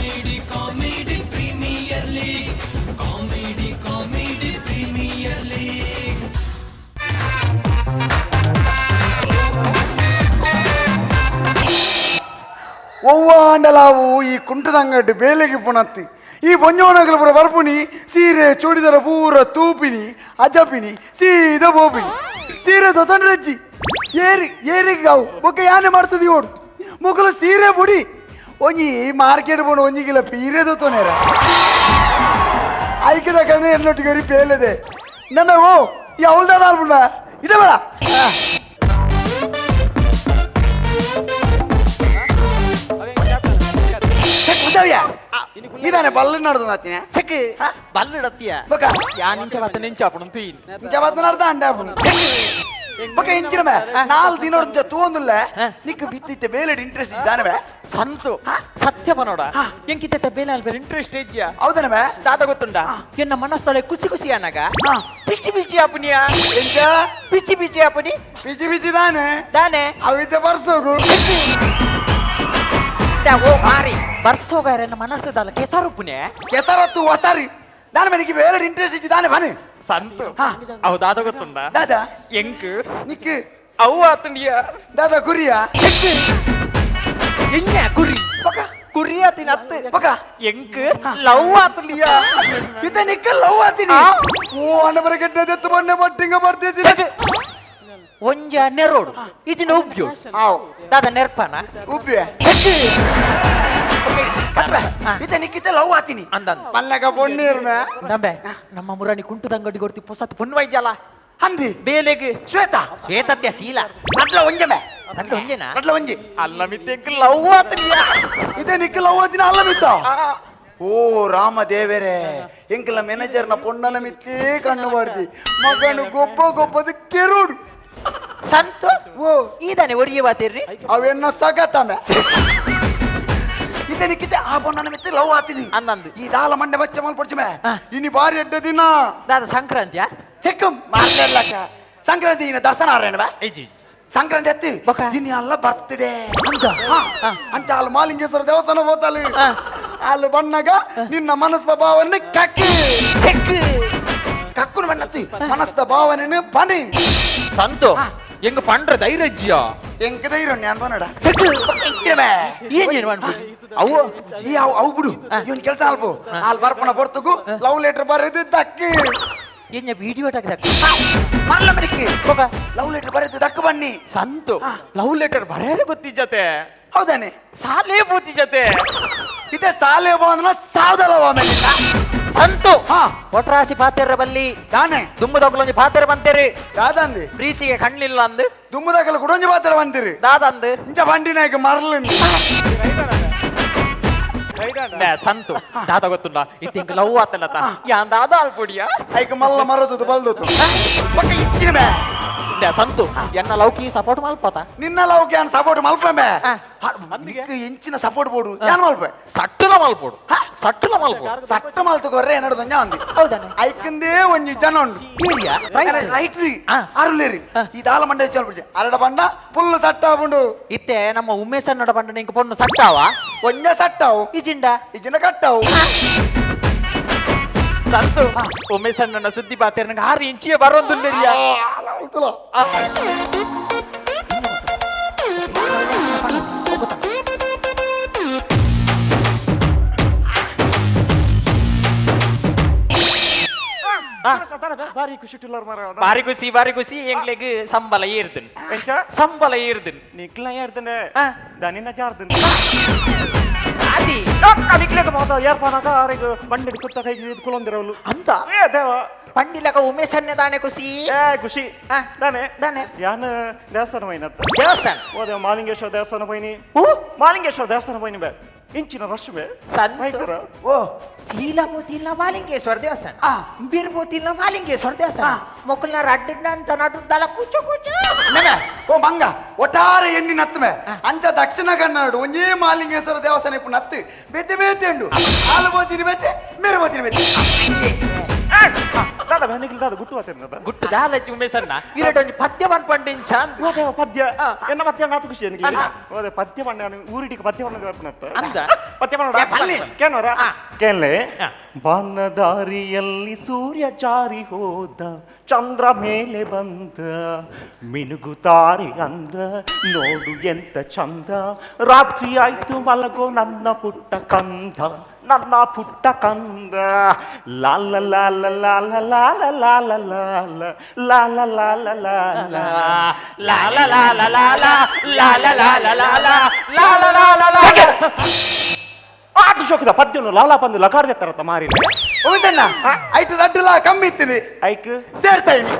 Comedy comedy premier league, comedy comedy premier league. ಒವ್ವಾಂಡಲಾವು ಈ ಕುಂಟದಂಗಟ್ಟು ಬೇಲೆಗೆ ಪುನತ್ತಿ ಈ ಪೊಂಜೋನಗಲ ಪೂರ ಬರ್ಪುನಿ ಸೀರೆ ಚೂಡಿದರ ಪೂರ ತೂಪಿನಿ ಅಜಪಿನಿ ಸೀದ ಬೋಪಿನಿ ಸೀರೆ ತೊತಂಡ್ರಜ್ಜಿ ಏರಿ ಏರಿಗೆ ಗಾವು ಬೊಕ್ಕ ಯಾನೆ ಮಾಡ್ತದಿ ಓಡು ಮೊಗಲು ಸೀರೆ ಬುಡಿ ಒಂಜಿ ಮಾರ್ಕೆಟ್ ಬೋಣ ಒಂಜಿ ಕಿಲ ಪೀರೆ ದೊತ್ತೊನೇರ ಐಕ್ಯದ ಕನೆ ಎನ್ನೊಟ್ಟಿಗೆ ಬೇಲೆದೆ ನಮ್ಮ ಓ ಈ ಅವಳ್ದಾದ ಆಲ್ಬುಂಡ ಇಡಬೇಡ. ಇದಾನೆ ಬಲ್ಲ ನಡ್ದು ನಾತಿನ. ಚೆಕ್ ಬಲ್ಲಿಡತ್ತಿಯ. ಬೊಕ ಯಾನ್ ಇಂಚ ಬತ್ತ ನೆಂಚಾಪುಣು ತೂಯಿನ್. ಇಂಚ ಬತ್ತ ನಡ್ದ ಅಂಡಾಪುನು ಬೊಕ ಇಂಚಿನ ಮೇ ನಾಲ್ ದಿನೊಡ್ದು ತೂವೊಂದುಲ್ಲ ನಿಕ್ ಬಿತ್ತಿತ್ತೆ ಬೇಲೆಡ್ ಇಂಟ್ರೆಸ್ಟ್ ಇದ್ದಾನೆ ಬೇ. ಸಂತು ಸತ್ಯ ಪನೋಡ ಎಂಕಿತ್ತೆ ಬೇಲೆ ಅಲ್ಬೇರೆ ಇಂಟ್ರೆಸ್ಟ್ ಇದ್ಯಾ? ಹೌದನ ಬೇ. ದಾದ ಗೊತ್ತುಂಡ ಎನ್ನ ಮನಸ್ತೊಳೆ ಖುಷಿ ಖುಷಿ ಅನ್ನಾಗ ಪಿಚಿ ಪಿಚಿ ಆಪುನಿಯ. ಎಂಚ? ಪಿಚಿ ಪಿಚಿ ಆಪುನಿ. ಬಿಜಿ ಬಿಜಿ ದಾನೆ? ದಾನೆ? ಅವಿದ್ದೆ ಬರ್ಸೋಗು. ಓ ಮಾರಿ ಬರ್ಸೋಗಾರ ಎನ್ನ ಮನಸ್ಸದಲ್ಲ ಕೆಸರುಪುನೆ. ಕೆಸರತ್ತು ಹೊಸಾರಿ ದಾನ ಮೇ ನಿಕ್ ಬೇಲೆಡ್ ಇಂಟ್ರೆಸ್ಟ್ ಇಜ್ಜಿ ದಾನೆ ಬನ್. ಸಂತು. ಹಾ. ಅವು ದಾದ ಗೊತ್ತುಂಡ? ದಾದಾ? ಎಂಕ್ ನಿಕ್ ಅವು ಆತುಂಡಿಯ. ದಾದಾ ಕುರಿಯಾ? ಎഞ്ഞ ಕುರಿ? ಬೊಕ ಕುರಿ ಆತಿನ ಅತ್ತು. ಬೊಕ ಎಂಕ್ ಲವ್ ಆತುಂಡಿಯ. ಇತ ನಿಕ್ಕ ಲವ್ ಆತಿನಿ? ಆ. ಓ ಅನ್ನ ಬರಕೆಟ್ಟ ದೆತ್ತು ಬನ್ನೆ ಬಟ್ಟಿಂಗ ಬರ್ತೀಸಿ. ಒಂಜ ನೆರೋಡು ಇಜಿನ ಉಬ್ಬ್ಯು. ಆವ್. ದಾದ ನೆರ್ಪನ? ಉಬ್ಬಿವೆ ಕಟ್ಬೆ. ಇತ ನಿಕ್ಕಿತ ಲವ್ ಆತಿನಿ? ಅಂದಂದು. ಪಲ್ಲಕ ಪೊಣ್ಣೀರ್ಮೆ. ನಂಬೆ ನಮ್ಮ ಮುರಾಣಿ ಕುಂಟದಂಗಡಿ ಕೊಡ್ತಿ ಪೊಸತ್ ಪುನ್ವೈಜಲ. ಅಂದಿ. ಬೇಲೆಗ್. ಶ್ವೇತಾ. ಶ್ವೇತತ್ಯ ಶೀಲ. ಅಟ್ಲ ಒಂಜಮೆ. ನಡ್ಲು ಒಂಜೆನಾ? ಅಟ್ಲ ಒಂಜಿ. ಅಲ್ಲ ಮಿತ್ತೆ ಎಂಕ್ ಲವ್ ಆತುಂಡಿಯ. ಇತ ನಿಕ್ಕ ಲವ್ ಆತಿನ ಅಲ್ಲ ಮಿತ್ತ? ಓ ರಾಮ ದೇವರೇ, ಎಂಕಲ ಮ್ಯಾನೇಜರ್ನ ಪೊಣ್ಣನ ಮಿತ್ತೇ ಕಣ್ಣು ಮಾಡ್ದಿ ಮಗನು ಗೊಬ್ಬ ಗೊಬ್ಬದ ಕೆರುಡು. ಸಂತು. ಓ. ಈದಾನೆ ಒರಿಯ ಬಾತಿರ್ರಿ. ಅವೆನ್ನ ಸಗತಮೆ ಇತ ನಿಕ್ಕಿತೆ ಆ ಪೊಣ್ಣನ ಮಿತ್ತೆ ಲವ್ ಆತಿನಿ? ಅಂದಂದು. ಈ ದಾಲ ಮಂಡೆ ಬಚ್ಚ ಮಲ್ಪೊಡ್ಚಮೆ. ಆ. ಇನಿ ಬಾರಿ ಎಡ್ಡ ದಿನ. ದಾದ ಸಂಕ್ರಾಂತಿಯ? ಚೆಕ್ಕಂ ಮಾರ್ಲೆಲ್ಲಕ ಸಂಕ್ರಾಂತಿ ಇನ್ನ ದರ್ಶನ ಆರೇಣ ಬಾ. ಇಜ್ಜಿ. ಸಂಕ್ರಾಂತಿ ಅತ್ತಿ. ಬೊಕ? ಇನಿ ಅಲ್ಲ ಬರ್ತ್ಡೇ. ಅಂದ? ಆ. ಅಂಚ ಅಲ್ಲಿ ಮಾಲಿಂಗೇಶ್ವರ ದೇವಸ್ಥಾನ ಹೋತಲ್ಲಿ. ಆ. ಅಲ್ಲಿ ಬಣ್ಣಗ ನಿನ್ನ ಮನಸ್ಸದ ಭಾವನೆ ಕಕ್ಕಿ. ಚೆಕ್. ಕಕ್ಕುನ ಬಣ್ಣತ್ತಿ ಮನಸ್ಸದ ಭಾವನೆ ಬನ್ನಿ. ಸಂತು ಎಂಗ್ ಪಂಡ್ರ ಧೈರ್ಯಜ್ಜಿಯ. ಎಂಕ ಧೈರ್ಯ ನಾನು ಬನ್ನಡ. ಚೆಕ್ ಏನ್ ಅನ್ಬಿಡಿ ಅವು. ಈ ಅವು ಅವು ಬಿಡು, ಇವನ್ ಕೆಲಸ ಅಲ್ಪ ಅಲ್ಲಿ ಬರ್ಪಣ ಬರ್ತಗು ಲವ್ ಲೆಟರ್ ಬರೆದು ದಕ್ಕಿ. ಏನ್ ವಿಡಿಯೋ ಟಾಕಿದ? ಮರಲ ಮರಿಕ್ಕಿ. ಬೊಕ? ಲವ್ ಲೆಟರ್ ಬರೆದು ದಕ್ಕ ಬನ್ನಿ. ಸಂತು ಲವ್ ಲೆಟರ್ ಬರ್ಯಾರ ಗೊತ್ತಿಜ್ಜತೆ. ಹೌದಾನೆ? ಸಾಲೇ ಪೂತಿ ಜತೆ. ಇದೇ ಸಾಲೆ ಬಂದ್ರ ಸಾವ್ದಲ್ಲ ಆಮೇಲೆ. ಸಂತು. ಹಾ. ಒಟ್ರಾಸಿ ಪಾತೆರ ಬಲ್ಲಿ. ತಾನೆ? ದುಮ್ಮದೊಗ್ಲೊಂಜಿ ಪಾತೆರ ಬಂತೇರಿ. ಯಾದಂದಿ? ಪ್ರೀತಿಗೆ ಕಣ್ಣಿಲ್ಲ ಅಂದು. ದುಮ್ಮದಾಕಲ ಕುಡೊಂಜಿ ಪಾತ್ರ ಬಂದಿರಿ. ದಾದಂದು? ಇಂಚ ಬಂಡಿ ನಾಯಕ ಮರಲು. ಬೇ, ಸಂತು ದಾದ ಗೊತ್ತುಂಡ ಇತ್ತಿಂಕ್ ಲವ್ ಆತಲ್ಲತ ಯಾನ್ ದಾದ ಅಲ್ಪುಡಿಯ? ಐಕ ಮಲ್ಲ ಮರದು ಬಲ್ದು ಪಕ್ಕ ಇಚ್ಚಿನ ಬೇ. ಬೇ, ಸಂತು ಎನ್ನ ಲವ್ಕಿ ಸಪೋರ್ಟ್ ಮಲ್ಪತ. ನಿನ್ನ love can support ಮಲ್ಪೆ. ಆ. ನಿಕ್ಕ ಎಂಚಿನ ಸಪೋರ್ಟ್ ಬೋಡು ಯಾನ್ ಮಲ್ಪೆ? ಸಟ್ಟುಲ ಮಲ್ಪೋಡು, ಸಟ್ಟುಲ ಮಲ್ಪೋಡು. ಸಟ್ಟ ಮಲ್ತು ಕೊರ್ರೆ ಎನ್ನಡು ಒಂಜ ಅಂದಿ. ಹೌದಾನೆ? ಐಕಂದೇ ಒಂಜಿ ಜನ ಉಂಡು. ಏರಿಯಾ? ರೈಟ್ ರೀ. ಆ. ಅರುಲೇರಿ. ಈ ದಾಲ ಮಂಡೆ ಚಲ್ಬಿಡ್ಜಿ ಅರಡ ಬಂಡ ಫುಲ್ ಸಟ್ಟ ಆಪುಂಡು. ಇತ್ತೆ ನಮ್ಮ ಉಮೇಶ್ ಅನ್ನೋಡ ಬಂಡ ಇಂಕ ಪೊಣ್ಣು ಸಟ್ಟಾವ? ಒಂಜ ಸಟ್ಟಾವು. ಇಜಿಂಡ? ಈ ಜನ ಕಟ್ಟಾವು. ಸಂತು ಉಮೇಶ್ ಅಣ್ಣನ ಸುದ್ದಿ ಪಾತೆರ ನಂಗೆ ಆರು ಇಂಚಿಯ ಬರೋದುಲ್ಲೆರಿಯಾ. ಬಾರಿ ಖುಷಿ ಟಿಲ್ಲರ್ ಮಾರ. ಬಾರಿ ಖುಷಿ, ಬಾರಿ ಖುಷಿ. ಎಂಗ್ಲೆಗ್ ಸಂಬಳ ಏರ್ದನ್. ಎಂಚ? ಸಂಬಳ ಏರ್ದನ್. ನಿಕ್ಲ ಏರ್ದನೆ? ಆ. ದನಿನ ಜಾರ್ದನ್. ಅದಿ. ನಿಕ್ಲೆಗ ಮಾತ ಏರ್ಪಾನಾಗ ಆರೆಗ್ ಬಂಡೆಡ್ ಕುತ್ತ ಕೈಗೆ ಕುಲೊಂದಿರವಲು. ಅಂತ? ಏ ದೇವ. ಪಂಡಿಲಕ ಉಮೇಶ್ ಅಣ್ಣೆ ದಾನೆ ಖುಷಿ? ಏ ಖುಷಿ. ಆ. ದಾನೆ? ದಾನೆ? ಯಾನ್ ದೇವಸ್ಥಾನ ಹೋಯ್ನತ್ತ. ದೇವಸ್ಥಾನ? ಓ ದೇವ ಮಾಲಿಂಗೇಶ್ವರ ದೇವಸ್ಥಾನ ಹೋಯ್ನಿ. ಓ. ಮಾಲಿಂಗೇಶ್ವರ ದೇವಸ್ಥಾನ ಹೋಯ್ನಿ ಬೇ, ಇಂಚಿನ ರಶ್ ಬೇ. ಸಂತು. ಮೈಕರ. ಓ. ಶೀಲಾ ಬೋತಿಲ್ಲ ಮಾಲಿಂಗೇಶ್ವರ ದೇವಸ್ಥಾನ. ಆ. ಬೀರ್ ಬೋತಿಲ್ಲ ಮಾಲಿಂಗೇಶ್ವರ ದೇವಸ್ಥಾನ. ಮೊಕ್ಕಲ್ನ ಅಡ್ಡ ಅಂತ ನಡು ದಲ ಕೂಚು ಕೂಚು. ನಮೆ ಓ ಮಂಗ ಒಟ್ಟಾರೆ ಎಣ್ಣಿ ನತ್ತುಮೆ ಅಂಚ ದಕ್ಷಿಣ ಕನ್ನಡ ಒಂಜೇ ಮಾಲಿಂಗೇಶ್ವರ ದೇವಸ್ಥಾನ ಇಪ್ಪು ನತ್ತು ಬೇತೆ ಬೇತೆ ಉಂಡು. ಹಾಲು ಬೋತಿನಿ ಬೇತೆ, ಮೇರೆ ಬೋತಿನಿ ಬೇತೆ. ಏ ದಾದ ಬೆನಿಗಿಲ್ ದಾದ ಗುಟ್ಟು ಆತೇನ ಗುಟ್ಟು ದಾಲಚ್ಚಿ ಉಮೇಶಣ್ಣ ಇರಟೊಂಜಿ ಪದ್ಯ ಪನ್ಪಂಡಿಂಚ ಓದೆ ಪದ್ಯ ಎನ್ನ ಪದ್ಯ ನಾತು ಖುಷಿ എനിക്ക് ಓದೆ ಪದ್ಯ ಪಂಡ ಊರಿಟಿಗೆ ಪದ್ಯ ಪಂಡ ಬರ್ಪುನತ್ತ ಅಂದ? ಪದ್ಯ ಪಂಡ ಏ, ಪಲ್ಲಿ. ಕೇನೋರ ಕೇನ್ಲೆ ಆ. ಬಾನದಾರಿಯಲ್ಲಿ ಸೂರ್ಯ ಜಾರಿ ಹೋದ ಚಂದ್ರ ಮೇಲೆ ಬಂದ ಮಿನುಗುತ್ತಾರೆ ಅಂದ ನೋಡು ಎಂತ ಚಂದ ರಾತ್ರಿ ಆಯ್ತು ಮಲಗೋ ನನ್ನ ಪುಟ್ಟ ಕಂದ ನನ್ನ ಪುಟ್ಟ ಕಂದ ಲಾಲ ಲಾಲ ಲಾಲ ಲಾಲ ಲಾಲ ಲಾಲ ಲಾಲ ಲಾಲ ಲಾಲ ಲಾಲ ಲಾಲ ಲಾಲ ಲಾಲ ಲಾಲ ಲಾಲ ಲಾಲ ಲಾಲ ಲಾಲ ಆಟ ಶೋಕದ ಪದ್ಯನು ಲಾಲ ಬಂದು ಲಗಾಡ್ದೆ ಮಾರಿಲ್ಲ ಉಮೇಶಣ್ಣ ಐಟು ಲಡ್ಡುಲ ಕಮ್ಮಿ ಇತ್ತೀನಿ ಐಕ್ ಸೇರ್ಸಾಯಿನಿ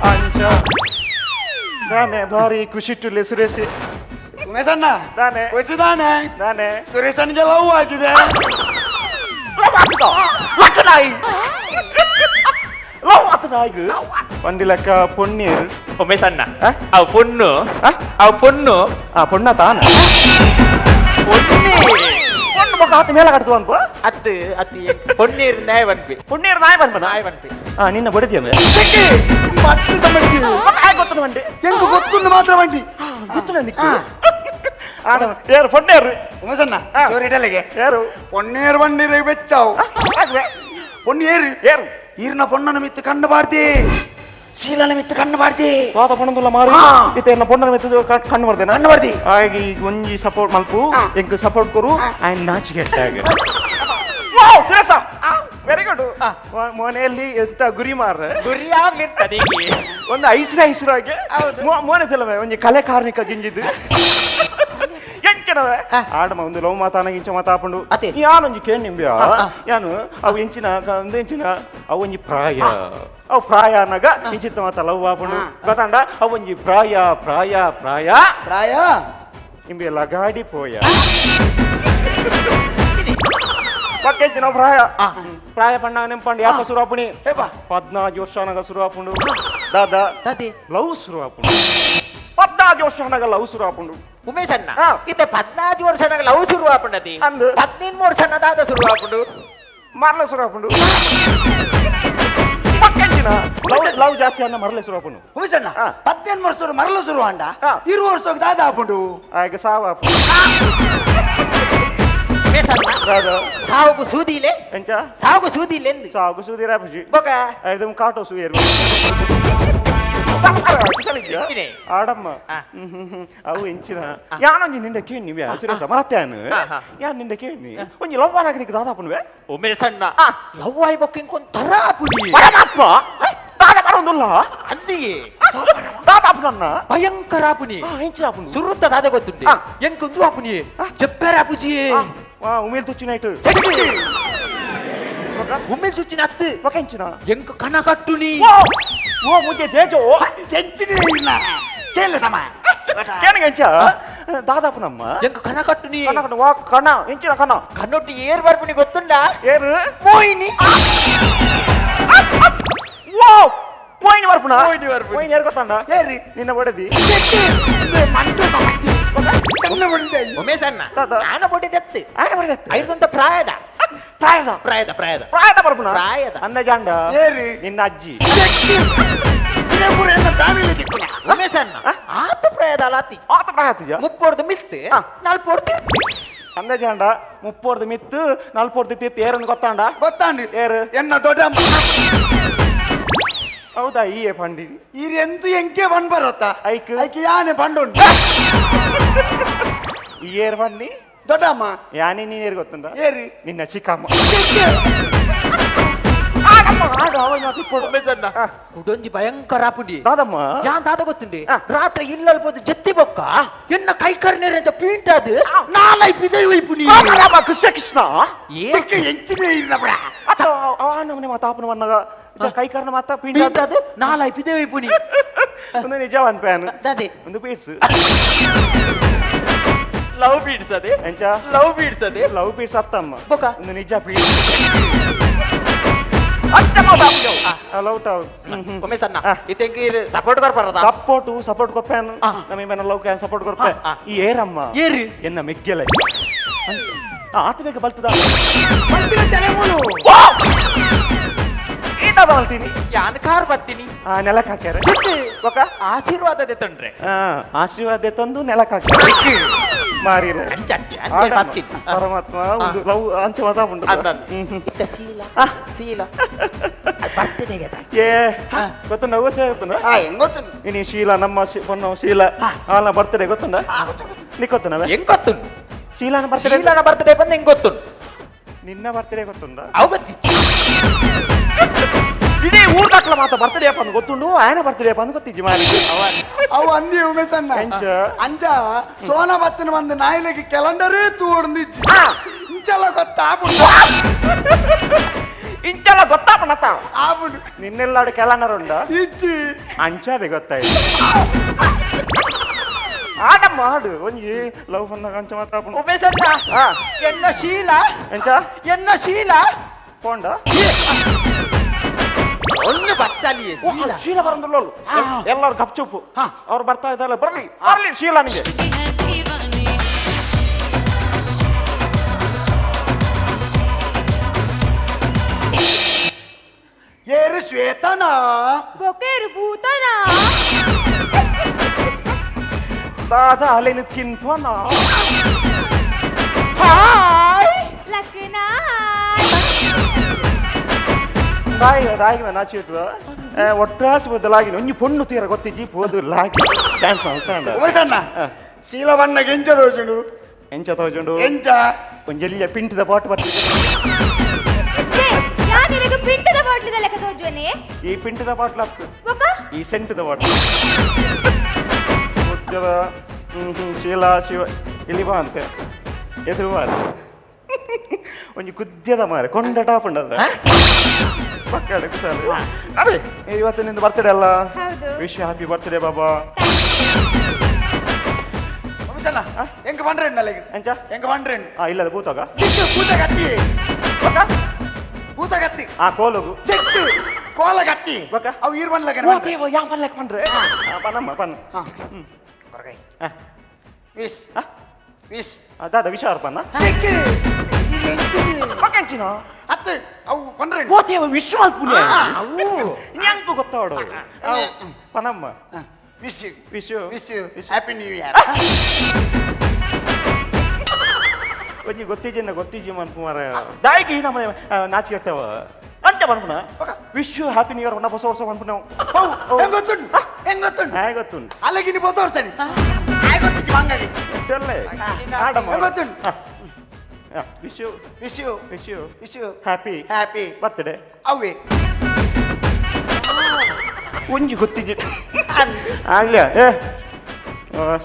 ಅಂಚ ನಾನೇ ಭಾರಿ ಖುಷಿ ಸುರೇಶ್ ಉಮೇಶಣ್ಣ ನಾನೇ. ಖುಷಿದಾನೆ ನಾನೇ ಸುರೇಶನ್ಗೆ ಲವ್ ಆಗಿದೆ ಲಕ್ಕನಾಯಿ ಲವ್ ಆತನಾಯಿಗು ಪಂಡಿಲಕ್ಕ ಪೊಣ್ಣೀರ್ ಉಮೇಶಣ್ಣ ಆ? ಅವು ಪೊಣ್ಣು ಆ? ಅವು ಪೊಣ್ಣು ಆ ಪೊಣ್ಣ ತಾನ ಪೊಣ್ಣೆ ಪೊಣ್ಣು ಮಗ ಆತ ಮೇಲೆ ಕಟ್ತು ಅನ್ಪ ಅತ್ತು ಅತ್ತಿ ಪೊಣ್ಣೀರ್ ನ್ಯಾಯ ಬನ್ಪಿ ಪೊಣ್ಣೀರ್ ನಾಯಿ ಬನ್ಪ ನಾಯಿ ಬನ್ಪಿ ಆ ನಿನ್ನ ಬಡಿದ್ಯಮೆ ಮತ್ತೆ ತಮ್ಮಕ್ಕೆ ಗೊತ್ತು ಮಂಡಿ ಎಂಕು ಗೊತ್ತುಂಡು ಮಾತ್ರ ಬಂಡಿ ಗೊತ್ತು ನನಗೆ ಆಡ ಯಾರು ಪೊಣ್ಣೇರು ಉಮೇಶಣ್ಣ ಆ. ಚೋರಿ ಇಡಲಿಗೆ ಯಾರು ಪೊನ್ನೇರು ಬಂಡಿರೆ ಬೆಚ್ಚಾವು ಆಗ್ವೆ. ಪೊನ್ನೇರು ಯಾರು ಈರ್ನ ಪೊನ್ನನ ಮಿತ್ತು ಕಣ್ಣು ಬಾರ್ದಿ ಶೀಲನ ಮಿತ್ತು ಕಣ್ಣು ಬಾರ್ದಿ ಪಾಪ ಪೊಣ್ಣಂದುಲ್ಲ ಮಾರಿ ಆ. ಇತ್ತೆ ಎನ್ನ ಪೊಣ್ಣನ ಮೆತ್ತದು ಕಣ್ಣು ಬರ್ದೇನ ಕಣ್ಣು ಬಾರ್ದಿ ಆಗಿ ಈಗ ಒಂಜಿ ಸಪೋರ್ಟ್ ಮಲ್ಪು ಆ. ಎಂಕ್ ಸಪೋರ್ಟ್ ಕೊರು ಆ. ಆ್ಯಂಡ್ ನಾಚಿಗೆ wow Suresha very good ಮನೆಯಲ್ಲಿ ಎಂತ ಗುರಿ ಮಾರ ಗುರಿಯಾ ಮಿರ್ತದೆ ಒಂದು ಐಸ್ರ ಐಸ್ರಾಗೆ ಮೋನೆ ತೆಲವೆ ಒಂಜಿ ಕಲೆ ಕಾರ್ಣಿಕ ಗಿಂಜಿದ್ದು ಎಂಕೆನವೆ ಆಡಮ ಒಂದು ಲವ್ ಮಾತಾನ ಗಿಂಚ ಮಾತಾಪಂಡು ಅತೆ. ಯಾನೊಂಜಿ ಕೇಣ್ ನಿಂಬ್ಯ ಯಾನು ಅವು ಎಂಚಿನ ಒಂದು ಎಂಚಿನ ಅವು ಒಂಜಿ ಪ್ರಾಯ ಅವು ಪ್ರಾಯ ಅನ್ನಗ ಇಂಚಿತ್ತ ಮಾತ ಲವ್ ಆಪುಂಡು ಗೊತ್ತಾಂಡ ಅವು ಒಂಜಿ ಪ್ರಾಯ ಪ್ರಾಯ ಪ್ರಾಯ ಪ್ರಾಯ ಇಂಬೆ ಲಗಾಡಿ ಪೋಯ ಪಕ್ಕೆಂಚಿನ ಪ್ರಾಯ ಪ್ರಾಯ ಪಂಡ ನೆಂಪಂಡು ಯಾಕ ಸುರಾಪುಣಿ ಏಪಾ 14 ವರ್ಷ ಅನಗ ಸುರಾಪುಂಡು ದಾದಾ ತದೆ ಲವ್ ಸುರಾಪುಂಡು 14 ವರ್ಷ ಅನಗ ಲವ್ ಸುರಾಪುಂಡು ಉಮೇಶಣ್ಣ ಆ. ಇತ್ತೆ 14 ವರ್ಷ ನಂಗೆ ಲವ್ ಶುರು ಆಪುಂಡತಿ ಅಂದು. 13 ವರ್ಷ ದಾದ ಶುರು ಆಪುಂಡು ಮರಲ ಸುರಾಪುಂಡು ಪಕ್ಕೆಂಚಿನ ಲವ್ ಲವ್ ಜಾಸ್ತಿ ಅನ್ನ ಮರಲೆ ಸುರಾಪುಂಡು ಉಮೇಶಣ್ಣ ಆ. 18 ವರ್ಷ ಮರಲ ಶುರು ಅಂಡ ಆ. 20 ವರ್ಷಕ್ಕೆ ದಾದ ಆಪುಂಡು ಆಗ ಸಾವಾಪು ಉಮೇಶಣ್ಣ ದಾದಾ ಸಾವುಗು ಸೂದಿಲೆ ಎಂಚ ಸಾವುಗು ಸೂದಿಲೆ ಎಂದು ಸಾಗು ಸುದಿರಾಪುಜಿ ಬೊಕ ಐದು ಕಾಟೋ ಸುಯೇರು ಎಂಚಿನೆ? ಆಡಮ್ಮ ಆ. ಅವು ಎಂಚಿನ ಯಾನೊಂಜಿ ನಿಂಡ ಕೇಣಿ ವ್ಯಾ ಸುರೇಶ ಮರತ್ಯಾನು ಆ, ಆ. ಯಾನ್ ನಿಂಡ ಕೇಣಿ ಒಂಜಿ ಲವ್ವಾನಾಗಲಿಕ್ಕೆ ದಾದಾಪುನುವೆ ಉಮೇಶಣ್ಣ ಲವ್ ಆಯ್ ಬೊಕ್ಕ ಇಂಕೊಂದ್ ತರ ಆಪುಡಿ ಪರಮಾತ್ಮ ದಾದ ಬರೋದುಲ್ಲ ಅಂದಿಗೆ ದಾದಾಪುನನ್ನ ಭಯಂಕರ ಆಪುನಿ ಎಂಚಿನ ಆಪುಂಡು ಸುರುತ್ತ ದಾದ ಗೊತ್ತುಂಡೆ ಆ. ಎಂಕೊಂದು ಆಪುನಿ ಜಪ್ಪೇರ ಆಪುಜಿ ಉಮೇಲ್ ತುಚ್ಚಿನ ಇಟ್ಟು ಉಮ್ಮೇಲ್ ಸುಚ್ಚಿನ ಅತ್ತು ಬೊಕ ಎಂಚಿನ ಎಂಕ್ ಕಣ ಕಟ್ಟುನಿ ಓ ಓ ಮುಂಜೆ ತೇಜೋ ಎಂಚಿನ ಇಲ್ಲ ಕೇಳ ಸಮ ಕೇಣಗ ಎಂಚ ದಾದಾಪುನಮ್ಮ ಎಂಕ್ ಕಣ ಕಟ್ಟುನಿ ಕಣ ಕಣ ವಾ ಕಣ ಎಂಚಿನ ಕಣ ಕಣ್ಣೊಟ್ಟಿ ಏರ್ ಬರ್ಪುನಿ ಗೊತ್ತುಂಡ ಏರು ಮೋಹಿನಿ ವಾವ್ ಮೋಹಿನಿ ಬರ್ಪುಣ ಮೋಹಿನಿ ಬರ್ಪುಣಿ. ಮೋಹಿನಿ ಯಾರು ಗೊತ್ತಂಡ ಏರಿ ನಿನ್ನ ಬಡದಿ ಮಂಟು ಸಮಕ್ಕೆ ಕಣ್ಣು ಹೊಡಿದೆ ಉಮೇಶ್ ಅಣ್ಣ ದಾದ. ನಾನು ಬೊಡಿದೆತ್ತು ಆಯ್ನ ಬಡದತ್ತು ಐದಂತ ಪ್ರಾಯದ ಪ್ರಾಯದ ಪ್ರಾಯದ ಪ್ರಾಯದ ಪ್ರಾಯದ ಬರ್ಪುಣ ಪ್ರಾಯದ. ಅಂದ ಜಾಂಡ ಏರಿ ನಿನ್ನ ಅಜ್ಜಿ ಪೂರ ಎಲ್ಲ ಫ್ಯಾಮಿಲಿ ತಿಕ್ಕುನ ಉಮೇಶ್ ಅಣ್ಣ ಆತ ಪ್ರಾಯದ ಅಲಾತಿ ಆತ ಪ್ರಾಯ ಆತಿಜ ಮುಪ್ಪೊಡ್ದು ಮಿಲ್ತು ಆ. ನಾಲ್ಪೊಡ್ದು ತಿರ್ತು. ಅಂದ ಜಾಂಡ ಮುಪ್ಪೋರ್ದು ಮಿತ್ತು ನಾಲ್ಪೋರ್ದು ತಿತ್ತು ಏರನ್ನು ಗೊತ್ತಾಂಡ ಗೊತ್ತಾಂಡಿ ಏರು ಎನ್ನ ದೊಡ್ಡಮ್ಮ ಹೌದಾ ಈ ಪಂಡಿ ಈರ್ ಎಂತು ಎಂಕೆ ಬನ್ ಬರತ್ತ ಐಕ್. ಐಕ್ ಯಾನೆ ಬಂಡುಂಡು ಈ ಏರ್ ಪಂಡಿ ದೊಡ್ಡಮ್ಮ ಯಾನೇ ನೀನ್ ಏರ್ ಗೊತ್ತುಂಡ ಏರಿ ನಿನ್ನ ಚಿಕ್ಕಮ್ಮ ಉಮೇಶ್ ಅಣ್ಣ ಕುಡೊಂಜಿ ಭಯಂಕರ ಆಪುಂಡಿ ದಾದಮ್ಮ ಯಾನ್ ದಾದ ಗೊತ್ತುಂಡಿ ಆ. ರಾತ್ರಿ ಇಲ್ಲಲ್ ಪೋದು ಜತ್ತಿ ಬೊಕ್ಕ ಎನ್ನ ಕೈ ಕರ್ನೇರಂತ ಪೀಂಟ್ ಅದು ನಾಲೈ ಪಿದೈ ಒಯ್ಪುನಿ ರಾಮ ಕೃಷ್ಣ ಕೃಷ್ಣ ಏ ಚಿಕ್ಕ ಎಂಚಿನ ಇರ್ನ ಬಡ ಅಥವಾ ಅವ ನಮ್ಮನೆ ಮಾತಾಪನ ವನ್ನಗ ಕೈ ಕಾರಣ ಮಾತಾ ಪಿಂಡ ಪೀಂಟ್ ಅದು ನಾಲೈ ಪಿದೈ ಒಯ್ಪುನಿ ಒಂದು ನಿಜ one PAN ದಾದೆ ಒಂದು beads love beads ಅದೇ ಎಂಚ ಲವ್ ಬೀಡ್ಸ್ ಅದೇ ಲವ್ ಬೀಡ್ಸ್ ಅತ್ತಮ್ಮ ಬೊಕ ಒಂದು ನಿಜ ಬೀಡ್ಸ್ ಲವ್ ತಾವು ಉಮೇಶ್ ಅಣ್ಣ ಆ. ಇತ್ತೆಂಕಿ ಸಪೋರ್ಟ್ ಕೊರ್ಪರದ ಸಪೋರ್ಟ್ ಸಪೋರ್ಟ್ ಕೊಪ್ಪೆನ್ ಆ. ನಮ್ಮ ಲವ್ can support ಕೊರ್ಪೆ ಆ. ಈ ಏರಮ್ಮ ಏರಿ ಎನ್ನ ಮೆಗ್ಗೆಲೆ ಆತ ಬೇಗ ಬಲ್ತದ ಬಲ್ತಿನ ತಲೆಮೂಲು ಈತ ಬಲ್ತೀನಿ ಯಾನ್ ಕಾರ್ ಬರ್ತೀನಿ ಆ ನೆಲಕ್ಕೆ ಹಾಕ್ಯಾರ ಒಕ್ಕ ಆಶೀರ್ವಾದದೆ ತೊಂದ್ರೆ ಆಶೀರ್ವಾದ ತಂದು ನೆಲಕ್ಕೆ ಹಾಕ್ಯಾರ ಮಾರಿರ ಅಂಚ ಅಂಚೆ ಅಂಚೆ ಬರ್ತೀನಿ ಪರಮಾತ್ಮ ಒಂದು ಲವ್ ಅಂಚೆ ಮಾತಾಪುಂಡು ಇತ್ತ ಶೀಲ ಶೀಲ ಬರ್ತಡೆಗೆ ಏ ಗೊತ್ತುಂಡ ಓಚೆ ಗೊತ್ತುಂಡ ಆ ಹೆಂಗ್ ಗೊತ್ತುಂಡು ಇನಿ ಶೀಲ ನಮ್ಮ ಪೊಣ್ಣು ಶೀಲ ಆಲ ಬರ್ತಡೆ ಗೊತ್ತುಂಡ ನೀ ಗೊತ್ತುಂಡವೆ ಹೆಂಗ್ ಗೊತ್ತುಂಡು ಶೀಲಾನ ಬರ್ತಡೆ ಶೀಲನ ಬರ್ತಡೆ ಬಂದು ಹೆಂಗ್ ಗೊತ್ತುಂಡು ನಿನ್ನ ಬರ್ತಡೆ ಗೊತ್ತುಂಡ ಅವು ಗೊತ್ತಿತ್ತು ಇಡೀ ಊರ್ದಾಕ್ಲ ಮಾತ ಬರ್ತಡೆ ಅಪ್ಪ ಅಂದ್ ಗೊತ್ತುಂಡು ಆಯನ ಬರ್ತಡೆ ಅಪ್ಪ ಅಂದ್ ಗೊತ್ತಿಜ್ಜಿ ಮಾರಿಗೆ ಅವು ಅಂದಿ ಉಮೇಶಣ್ಣ ಎಂಚ? ಅಂಚ ಸೋನ ಬತ್ತಿನ ಒಂದು ನಾಯಿಲೆಗೆ ಕ್ಯಾಲೆಂಡರೇ ತೂಡ್ದಿಜ್ಜಿ ಇಂಚೆಲ್ಲ ಗೊತ್ತಾಪುಂಡು ಇಂಚೆಲ್ಲ ಗೊತ್ತಾಪಣತ ಆಪುಂಡು ನಿನ್ನೆಲ್ಲಾಡು ಕ್ಯಾಲೆಂಡರ್ ಉಂಡ ಇಜ್ಜಿ ಅಂಚಾದೆ ಗೊತ್ತಾಯ್ತು ಆಟ ಮಾಡು ಒಂಜಿ ಲವ್ ಬಂದಾಗ ಅಂಚ ಮಾತಾಪುಂಡು ಉಮೇಶಣ್ಣ ಆ. ಎನ್ನ ಶೀಲ ಎಂಚ ಎನ್ನ ಶೀಲ ಪೋಂಡ ಒಂದು ಬತ್ತಲಿಯೇ ಶೀಲ ಶೀಲ ಬರಂದಿಲ್ಲ ಎಲ್ಲರೂ ಗಪ್ಚುಪ್ಪು ಅವ್ರು ಬರ್ತಾ ಇದ್ದಾರಲ್ಲ ಬರ್ಲಿ ಬರ್ಲಿ ಶೀಲ ನಿಂಗೆ ಏರು ಶ್ವೇತನಾ ಬೊಕೇರು ಭೂತನಾ ದಾದಾ ಅಲ್ಲೇನು ತಿನ್ಪೋನ ಹಾಯ್ ಲಕ್ನಾ ದಾಯಿ ದಾಯಿ ನಾಚಿಟ್ವ ಒಟ್ರಾಸಿ ಬದಲಾಗಿ ಒಂಜಿ ಪೊಣ್ಣು ತೀರ ಗೊತ್ತಿಜ್ಜಿ ಪೋದು ಲಾಗಿ ಡ್ಯಾನ್ಸ್ ಮಾಡ್ತಾಂಡ ಉಮೇಶಣ್ಣ ಶೀಲ ಬಣ್ಣಗೆ ಎಂಚ ದೋಚುಂಡು ಎಂಚ ತೋಜುಂಡು ಎಂಚ ಒಂಜೆಲ್ಲಿಯ ಪಿಂಟದ ಬಾಟ್ ಬರ್ತದೆ ಯಾ ನಿನಗೆ ಪಿಂಟದ ಬಾಟ್ಲಿದ ಲೆಕ್ಕ ತೋಜುವನೆ ಈ ಪಿಂಟದ ಬಾಟ್ಲ್ ಹತ್ತು ಬೊಕ ಈ ಸೆಂಟದ ಬಾಟ್ಲ್ ಉಜ್ಜದ ಹ್ಮ್ ಹ್ಮ್ ಶೀಲಾ ಶಿವ ಇಲ್ಲಿ ಬಾ ಅಂತೆ ಎದುರು ಬಾ ಅಂತೆ. ಒಂಜಿ ಕುದ್ಯದ ಮಾರೆ ಕೊಂಡ ಟಾಪುಂಡದ ಪಕ್ಕಡೆ ಕುಸಾಲು ಅದೇ ಇವತ್ತು ನಿಂದು ಬರ್ತಡೆ ಅಲ್ಲ ಹೌದು. Wish happy birthday Baba ಉಮೇಶಣ್ಣ ಎಂಕ ಬಂಡ್ರೆಂಡ್ ಅಲ್ಲಿಗೆ ಎಂಚ ಎಂಕ ಬಂಡ್ರೆಂಡ್ ಆ ಇಲ್ಲದ ಭೂತಗ ಭೂತ ಕತ್ತಿ ಭೂತ ಕತ್ತಿ ಆ ಕೋಲಗು ಚೆಟ್ಟು ಕೋಲ ಕತ್ತಿ ಬೊಕ? ಅವು ಈರ್ ಬಣ್ಲಕ್ಕೆ ಓ ದೇವ ಯಾ ಮಲ್ಲಕ್ ಪಂಡ್ರೆ ಪನಮ್ಮ ಪನ್ನ ಹಾ ಹೊರಗೈ ಆ. ವಿಶ್ ಆ? ವಿಶ್ ದಾದ ವಿಷಾರ ಪನ್ನ ಚೆಕ್ಕು ಇದು ಎಂಚಿನಿ? ಪಕ್ಕಂಚಿನ ಅತ್ತೆ ಅವು ಪಂಡ್ರೆಂಡ್ ಓ ದೇವ ವಿಶ್ವ ಪುಣ್ಯ ಅವು ನ್ಯಾಂಕು ಗೊತ್ತಾವಡು ಪನಮ್ಮ wish wish wish happy new year ಒಂಜಿ ಗೊತ್ತಿಜ್ಜಿನ ಗೊತ್ತಿಜ್ಜಿ ಮನ್ಪು ಮಾರ ದಾಯಿಗೆ ಈ ನಮ್ಮ ನಾಚಿಕೆಟ್ಟವ ಅಂಚ ಮನ್ಪುನ wish you happy new year ಹೊಸ ವರ್ಷ ಮನ್ಪು ನಾವು ಹೆಂಗ್ ಗೊತ್ತುಂಟು ಹೆಂಗ್ ಗೊತ್ತುಂಟು ಹ್ಯಾ ಗೊತ್ತುಂಟು ಅಲ್ಲಿಗೆ ಹೊಸ ವರ್ಷ ಆಯ್ ಗೊತ್ತಿಜ್ಜಿ ಮಂಗಾಗಿ ಇಷ್ಟಲ್ಲೇ ಆಡಮ್ಮ ಹೆಂಗ್ ಗೊತ್ತುಂಟು wish you wish you wish you wish you happy happy birthday ಅವೇ ಒಂಜಿ ಗೊತ್ತಿಜ್ಜಿ ಆಗ್ಲೇ ಏ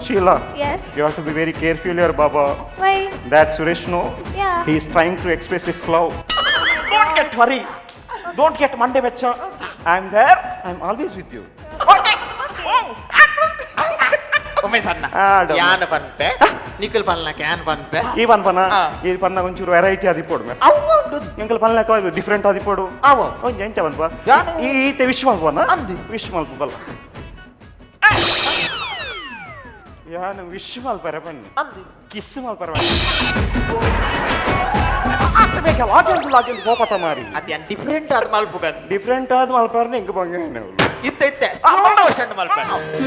Sheela yes you have to be very careful your Baba why that Suresh no Yeah. He is trying to express his love. Don't get worry. Don't get Monday Becha. I'm there. I'm always with you. Okay. ಉಮೇಶಣ್ಣ ಆಡಮ್ಮ. ಯಾನ್ ಪನ್ಪೆ ನಿಖಲ್ ಪನ್ಲಕ್ಕೆ ಯಾನ್ ಪನ್ಪೆ ಈ ಪನ್ಪನ ಆ. ಈ ಪನ್ನ ಒಂಚೂರು variety ಆದಿಪ್ಪೋಡು May ಅವು ಉಂಡು ಎಂಕಲ್ ಪನ್ಲಕ ಡಿಫ್ರೆಂಟ್ ಆದಿಪ್ಪೋಡು ಅವು. ಒಂಜಿ ಎಂಚ ಪನ್ಪ ಯಾನು? ಈ ಈತೆ ವಿಶ್ ಮಲ್ಪನ ಅಂದು. ವಿಶ್ ಮಲ್ಪ ಬಲ್ಲ ಯಾನು ವಿಶ್ ಮಲ್ಪರೆ ಬನ್ನಿ ಅಂದು ಕಿಸ್ ಮಲ್ಪರೆ ಬನ್ನಿ ಬೇಕಲ್ಲ ಆಚೆ ಆಚೆ ಕೋಪತ ಮಾರಿ ಅದು ಡಿಫ್ರೆಂಟ್ ಆದ ಮಲ್ಪುಗಂದು ಡಿಫ್ರೆಂಟ್ ಆದ ಮಲ್ಪರ್ನೆ ಎಂಕ್ ಬಂಗ ಇತ್ತ ಇತ್ತೆ ಸ್ಲೋ ಮೋಷನ್ ಮಲ್ಪೆ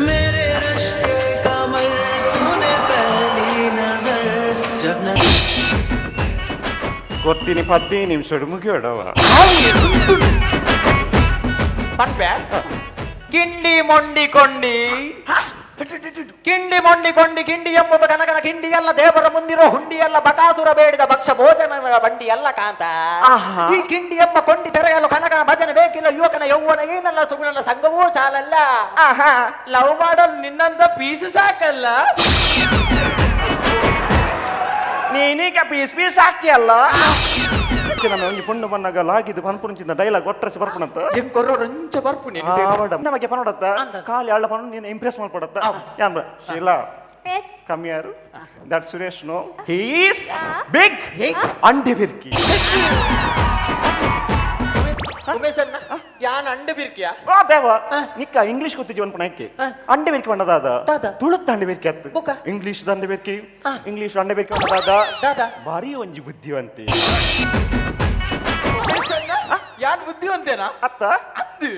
मेरे रश्के कमर तूने पहली नजर जब न ಕೊಡ್ತೀನಿ 15 ನಿಮಿಷ ಮುಗಿಯೋಡವ ಪನ್ಪೆ ಕಿಂಡಿ ಮೊಂಡಿ ಕೊಂಡಿ ಕಿಂಡಿ ಮೊಂಡಿ ಕೊಂಡಿ ಕಿಂಡಿ ಎಂಬುದು ಕನಕನ ಕಿಂಡಿಯಲ್ಲ ದೇವರ ಮುಂದಿರೋ ಹುಂಡಿಯಲ್ಲ ಬಕಾಸುರ ಬೇಡಿದ ಭಕ್ಷ ಭೋಜನಗಳ ಬಂಡಿಯಲ್ಲ ಕಾಂತ ಆಹಾ. ಈ ಕಿಂಡಿ ಎಂಬ ಕೊಂಡಿ ತೆರೆಯಲು ಕನಕನ ಭಜನೆ ಬೇಕಿಲ್ಲ ಯುವಕನ ಯೌವನ ಏನಲ್ಲ ಸುಗುಣನ ಸಂಘವೂ ಸಾಲಲ್ಲ ಲವ್ ಮಾಡಲು ನಿನ್ನಂತ ಪೀಸು ಸಾಕಲ್ಲ ನೀನೀಗ ಪೀಸ್ ಪೀಸ್ ಹಾಕ್ತಿಯಲ್ಲ ನಮ್ಮ ಒಂಜಿ ಪುಂಡು ಬನ್ನಾಗ ಲಾಗಿದ್ದು ಪನ್ಪುಂಚಿಂದ ಡೈಲಾಗ್ ಒಟ್ಟರಸಿ ಬರ್ಪುಣಂತ ಎಂಕೊರ್ರೋ ರಂಚ ಬರ್ಪು ನೀನು ನಮಗೆ ಪನ್ನಡತ್ತ ಕಾಲಿ ಅಳ್ಳ ಪನ್ನ ನೀನು ಇಂಪ್ರೆಸ್ ಮಾಡ್ಕೊಡತ್ತ ಯಾನ್ Sheela yes come here that Suresh no he is big ಅಂಡಿ ಫಿರ್ಕಿ ಉಮೇಶಣ್ಣ ಯಾನ್ ಅಂಡ ಬಿರ್ಕಿಯಾ ಓ ದೇವ ನಿಕ್ಕ ಇಂಗ್ಲಿಷ್ ಗೊತ್ತು ಜೀವನ್ ಪಣಕ್ಕೆ ಅಂಡೆ ಬಿರ್ಕಿ ಬಂಡದಾದ ತುಳುತ್ತ ಅಂಡೆ ಬಿರ್ಕಿ ಅತ್ತು ಇಂಗ್ಲಿಷ್ ದಂಡೆ ಬಿರ್ಕಿ ಇಂಗ್ಲಿಷ್ ಅಂಡೆ ಬಿರ್ಕಿ ಬಂಡದಾದ ಭಾರಿ ಒಂಜಿ ಬುದ್ಧಿವಂತಿ ಯಾನ್ ಬುದ್ಧಿವಂತೇನಾ ಅತ್ತ ಅಂದು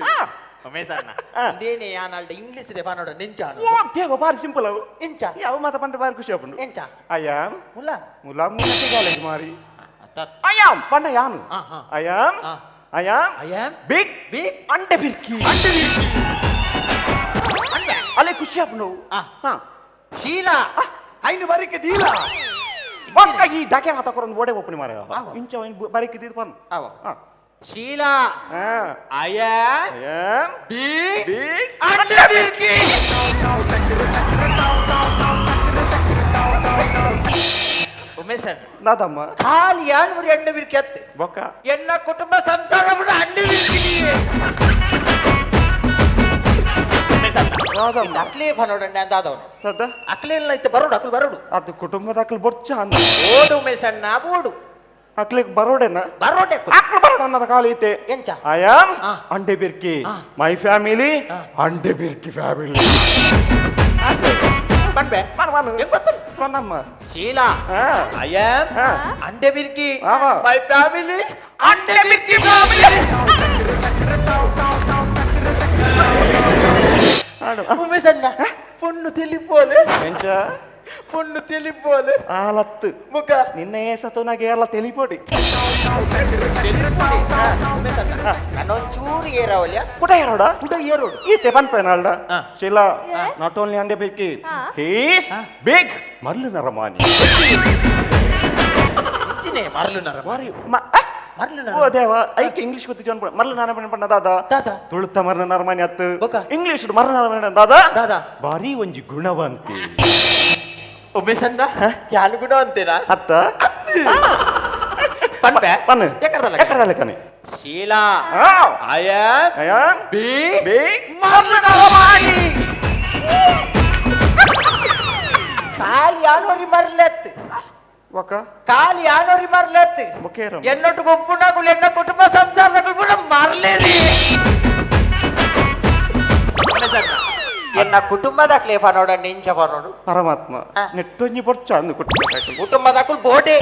ಉಮೇಶಣ್ಣ ಅದೇನೆ ಯಾನ್ ಅಲ್ಡ ಇಂಗ್ಲಿಷ್ ಡೆ ಪಾನೋಡ ನೆಂಚ ಓ ದೇವ ಬಾರಿ ಸಿಂಪಲ್ ಅವು ಎಂಚ ಯಾವ ಮಾತ ಪಂಡ ಬಾರಿ ಖುಷಿ ಆಪುಂಡು ಎಂಚ I am Mulla Mulla ಮುಲ್ಲ Mari I am ಪಂಡ ಯಾನು I am I am I am big big ಅಂಡೆ ಬಿರ್ಕಿ ಅಂಡೆ ಬಿರ್ಕಿ ಅಲ್ಲೇ ಖುಷಿ ಆಪುಂಡು ಶೀಲಾ ಐನು ಬರಿಕೆ ದೀಲ ಬಕ್ಕ ಈ ದಾಕೆ ಮಾತ ಕೊರೊಂದು ಓಡೆ ಒಪ್ಪುನಿ ಮಾರ ಇಂಚ ಬರಿಕೆ ದೀದ ಪನ್ Sheela I am I am big big ಅಂಡೆ ಬಿರ್ಕಿ Umesh ದಾದಮ್ಮ ಖಾಲಿ ಯಾನ್ ಉರಿ ಅಂಡೆ ಬಿರ್ಕಿ ಅತ್ತೆ ಬೊಕ್ಕ ಎನ್ನ ಕುಟುಂಬ ಸಂಸಾರ ಬಿಡ ಅಂಡೆ ಬಿರ್ಕಿ ಅಕ್ಲೇ ಬರೋಡಣ್ಣ ಅಂದಾದವನು ಸದ್ದ ಅಕ್ಲೇ ಇಲ್ಲ ಇತ್ತು ಬರೋಡು ಅಕ್ಲು ಬರೋಡು ಅದು ಕುಟುಂಬದ ಅಕ್ಲು ಬೊಚ್ಚ ಅಂದ ಓಡು ಉಮೇಶಣ್ಣ ಓಡು ಅಕ್ಲಿಗೆ ಬರೋಡೆನ ಬರೋಡೆ ಅಕ್ಲು ಬರೋಡ ಅನ್ನದ ಕಾಲ ಐತೆ ಎಂಚ I am ಅಂಡೆ ಬಿರ್ಕಿ my family ಅಂಡೆ ಬಿರ್ಕಿ family ಪನ್ಪೆ ಹೆಂಗ್ ಗೊತ್ತು ಪನ್ನಮ್ಮ ಶೀಲಾ I am ಅಂಡೆ ಬಿರ್ಕಿ my family ಅಂಡೆ ಬಿರ್ಕಿ ಫ್ಯಾಮಿಲಿ ಉಮೇಶಣ್ಣ ಪೊಣ್ಣು ತಿಳಿಪೋಲೆ ಎಂಚ ಪೊಣ್ಣು ತಿಳಿಪೋಲೆ ಆಲತ್ತು ಮುಖ ನಿನ್ನ ಏಸತ್ತು ನಾಗೆ ಎಲ್ಲ ತಿಳಿಪೋಡಿ ನಾನೊಂಚೂರು ಏರಾವಲ್ಯ ಕುಟ ಏರೋಡ ಕುಟ ಏರೋಡು ಈತೆ ಪನ್ಪೇನಾಲ್ಡ Sheela not only ಅಂಡೆ ಬಿರ್ಕಿ he's big ಮರ್ಲು ನರಮಾನಿ ಇಂಚಿನೇ ಮರ್ಲು ನರಮಾನಿ ಮರ್ಲು ಓ ದೇವ ಐಕೆ ಇಂಗ್ಲಿಷ್ ಗೊತ್ತು ಜೋನ್ ಮರ್ಲು ನರಮಾನಿ ಪಂಡ ದಾದಾ ದಾದಾ ತುಳುತ್ತ ಮರ್ಲು ನರಮಾನಿ ಅತ್ತು ಬೊಕ ಇಂಗ್ಲಿಷ್ ಮರ್ಲು ನರಮಾನಿ ದಾದಾ ದಾದಾ ಭಾರಿ ಒಂಜಿ ಗುಣವಂತಿ ಉಮೇಶಣ್ಣ ಯಾನು ಗುಣವಂತೇನಾ ಅತ್ತ ಪನ್ಪೆ ಪನ್ ಎಕ್ಕರ್ದಲ್ಲ ಎಕ್ಕರ್ದಲ್ಲ ಕಣೆ Sheela I am I am big big ಮರ್ಲು ನರಮಾನಿ ಖಾಲಿ ಯಾನೋರಿ ಮರ್ಲೆತ್ ಒಕ್ಕ ಖಾಲಿ ಯಾನೋರಿ ಮರ್ಲೆತ್ ಬೊಕೇರಮ್ಮ. ಎನ್ನೊಟ್ಟು ಗೊಪ್ಪುನಾಗುಲು ಎನ್ನ ಕುಟುಂಬ ಸಂಸಾರದಗಳು ಕೂಡ ಮರ್ಲೇರಿ ಎನ್ನ ಕುಟುಂಬದ ಕ್ಲೇಫ ನೋಡ ನಿಂಚ ನೋಡು ಪರಮಾತ್ಮ ನೆಟ್ಟೊಂಜಿ ಬೊಚ್ಚ ಅಂದು ಕುಟುಂಬ ಕುಟುಂಬದಾಕುಲ್ ಬೋಟೆ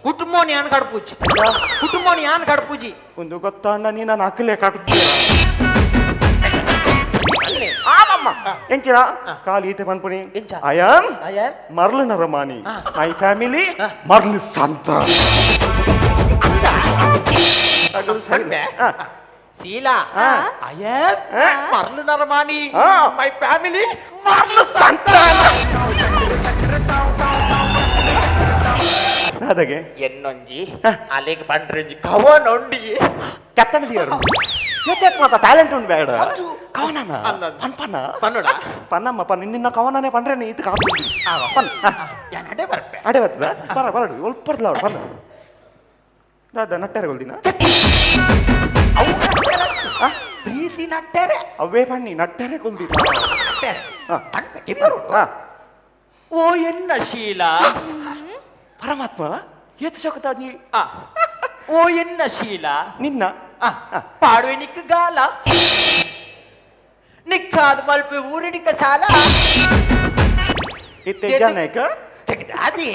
ಕುಟುಂಬ ಯಾನ್ ಕಡ್ಪೂಜಿ ಕುಟುಂಬ ಯಾನ್ ಕಡ್ಪೂಜಿ ಒಂದು ಗೊತ್ತಾಂಡ ನೀನ ಅಕ್ಕಲೆ ಕಟ್ತೀಯ ಎಂಚಿನ ಕಾಲು ಈತೆ ಪನ್ಪುಣಿ I am ಮರ್ಲು ನರಮಾನಿ my family ಮರ್ಲು ಸಂತ ಶೀಲಾ I am ಮರ್ಲು ನರಮಾನಿ my family ಮರ್ಲು ಸಂತ ಅದಗೆ ಎನ್ನೊಂಜಿ ಅಲ್ಲಿಗೆ ಪಂಡ್ರಂಜಿ ಕವನ ಉಂಡಿ ಕೆತ್ತಣದಿಯರು ಎತ್ತೇತ್ ಮಾತ ಟ್ಯಾಲೆಂಟ್ ಉಂಡು ಬೇಡ ಕವನನ ಪನ್ ಪನ್ನ ಪನ್ನೋಡ ಪನ್ನಮ್ಮ ಪನ್ ನಿನ್ನ ಕವನನೇ ಪಂಡ್ರೆ ಇದು ಕಾಪು ಪನ್ ಯಾನ್ ಅಡೆ ಬರ್ಪೆ ಅಡೆ ಬರ್ತದ ಬರ ಬರಡು ಒಲ್ಪರ್ಲ ಅವಳು ಪನ್ನ ದಾದ ನಟ್ಟರೆ ಗೊಲ್ದಿನ ಪ್ರೀತಿ ನಟ್ಟರೆ ಅವೇ ಪಣ್ಣಿ ನಟ್ಟರೆ ಗೊಲ್ದಿ ಓ ಎನ್ನ ಶೀಲಾ ಪರಮಾತ್ಮ ಏತ್ ಶೋಕತಾಜಿ ಓ ಎನ್ನ ಶೀಲಾ ನಿನ್ನ ಪಾಡುವೆ ನಿಕ್ಕ ಗಾಲ ನಿಕ್ಕಾದ ಮಲ್ಪೆ ಊರಿಡಿಕ ಸಾಲ ಇತ್ತೆ ಜನಕ ಅದೇ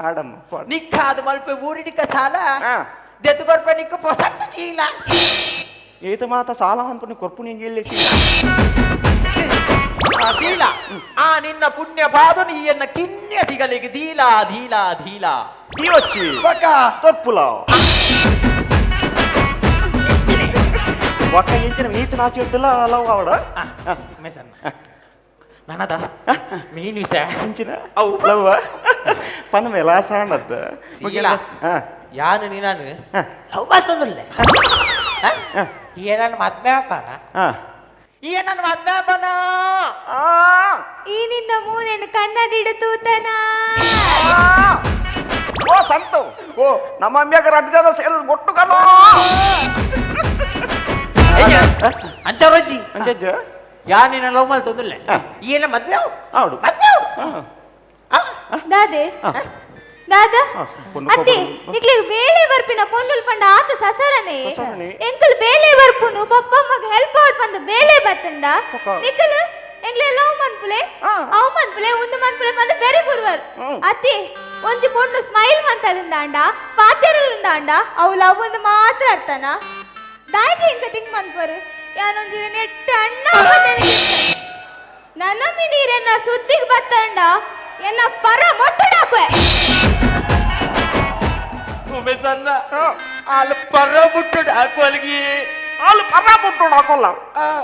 ಆಡಮ್ಮ ನಿಕ್ಕಾದ ಮಲ್ಪೆ ಊರಿಡಿಕ ಸಾಲ ದೆತ್ತುಕೊರ್ಪೆ ನಿಕ್ಕ ಪೊಸತ್ತು ಚೀಲ ಏತ ಮಾತ ಸಾಲ ಅನ್ಪುನಿ ಕೊರ್ಪುನಿ ಎಲ್ಲಿ ಶೀಲ ಆ ನಿನ್ನ ಪುಣ್ಯ ಪಾದು ನೀ ಎನ್ನ ಕಿನ್ಯ ದಿಗಲಿಗೆ ದೀಲಾ ಧೀಲಾ ಧೀಲಾ ದೀವಚ್ಚಿ ತೊರ್ಪುಲ ಒಕ್ಕ ಎಂಚಿನ ಈತ ನಾಚಿ ಇರ್ತಲ್ಲ ಲವ್ ಅವಡ ಮೇಸಣ್ಣ ನನದ ಮೀನು ವಿಷ ಎಂಚಿನ ಅವು ಲವ್ ಪನ್ ಮೇಲೆ ಲಾಸ್ಟ್ ಆಂಡತ್ತ ಶೀಲಾ ಯಾನು ನೀನಾನು ಲವ್ ಮಾಡ್ತಂದ್ರಲ್ಲ ಏನನ್ನ ಮದ್ವೆ ಅಪ್ಪನ ಏನನ್ನ ಮದ್ವೆ ಅಪ್ಪನ ಈ ನಿನ್ನ ಮೂನೇನು ಕನ್ನಡಿಡು ತೂತನ ಓ ಸಂತು ಓ ನಮ್ಮ ಅಮ್ಮಿಯಾಗ ರಡ್ಡು ಜನ ಸೇರಿದ ಒಟ್ಟು ಕಲೋ ಅಂಚರೋಜಿ ಅಂಚಜ್ಜ ಯಾ ನಿನ್ನ ಲವ್ ಮಾಡ್ತಂದ್ರಲ್ಲ ಏನ ಮದ್ವೆ ಹೌದು ಮದ್ವೆ ದಾದೆ ದಾದಾ ಆ, ಪೊಣ್ಣು ಅತ್ತೆ ಕೋಪ. ನಿಕ್ಲೆಗ್ ಬೇಲೆ ಬರ್ಪಿನ ಪೊಣ್ಣುಲ್ ಪಂಡ ಆತ ಸಸರನೆ. ಸಸರನೆ. ಎಂಕುಲ್ ಬೇಲೆ ಬರ್ಪುನು ಪಪ್ಪಮ್ಮಗ್ ಹೆಲ್ಪ್ ಔಟ್ ಬಂದು ಬೇಲೆ ಬತ್ತಂಡ. ಪೊಕ್ಕ. ನಿಕ್ಕಲು ಎಂಗ್ಲೆ ಲವ್ ಮನ್ಪುಲೆ, ಅವ್ ಮನ್ಪುಲೆ, ಉಂದು ಮನ್ಪುಲೆ ಬಂದು ಬೆರಿ ಬುರುವರ್. ಅತ್ತೆ, ಒಂಜಿ ಪೊಣ್ಣು ಸ್ಮೈಲ್ ಮಂತಲಿಂದಾಂಡ, ಪಾತೆರಲಿಂದಾಂಡ ಅವು ಲವ್ ಒಂದು ಮಾತ್ರ ಅರ್ಥನ? ದಾಯ್ಗೆ ಇಂಚ ತಿಂಕ್ ಮನ್ಪರು? ಯಾನೊಂಜಿ ನೆಟ್ಟ ಅಣ್ಣ. ನನ್ನ ಮಿನೀರೆನ್ನ ಸುದ್ದಿಗೆ ಬತ್ತಂಡ ಎನ್ನ ಪರ ಮೊಟ್ಟಡಾಕುವೆ. ಉಮೇಶಣ್ಣ, ಅಲ್ಲಿ ಪರ ಬಿಟ್ಟು ಹಾಕೋಲ್ಗಿ. ಆಲು ಪರ ಪುಟ್ಟು ಹಾಕೋಲ್ಲ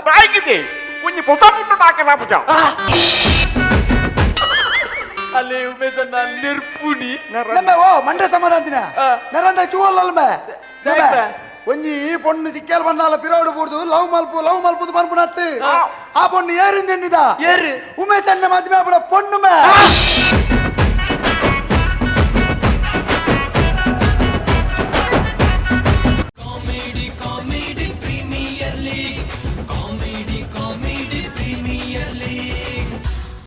ಬಾಯಿಗಿದೆ, ಒಂಜಿ ಹೊಸ ಪುಟ್ಟು ಹಾಕಲ್ಲ ಪುಜ. ಅಲ್ಲಿ ಉಮೇಶಣ್ಣ ನಿರ್ಪುಣಿ. ನಮ್ಮೆ ಓ ಮಂಡ್ಯ ಸಮಾಧಾನ. ನರಂದ ಚೂವಲ್ಲಲ್ಮೆ. ದಾಯ್ಪ? ಒಂಜಿ ಈ ಪೊಣ್ಣು ತಿಕ್ಕೇಲ್ ಬಂದಾಲ ಪಿರೋಡು ಬೂರ್ದು ಲವ್ ಮಲ್ಪು ಲವ್ ಮಲ್ಪುದು ಪನ್ಪುನತ್ತು. ಆ ಪೊಣ್ಣು ಏರಿಂದೆಣ್ಣಿದ? ಏರು? ಉಮೇಶ್ ಅಣ್ಣ ಮದ್ವೆ ಆಪುನ ಪೊಣ್ಣು ಮೇ.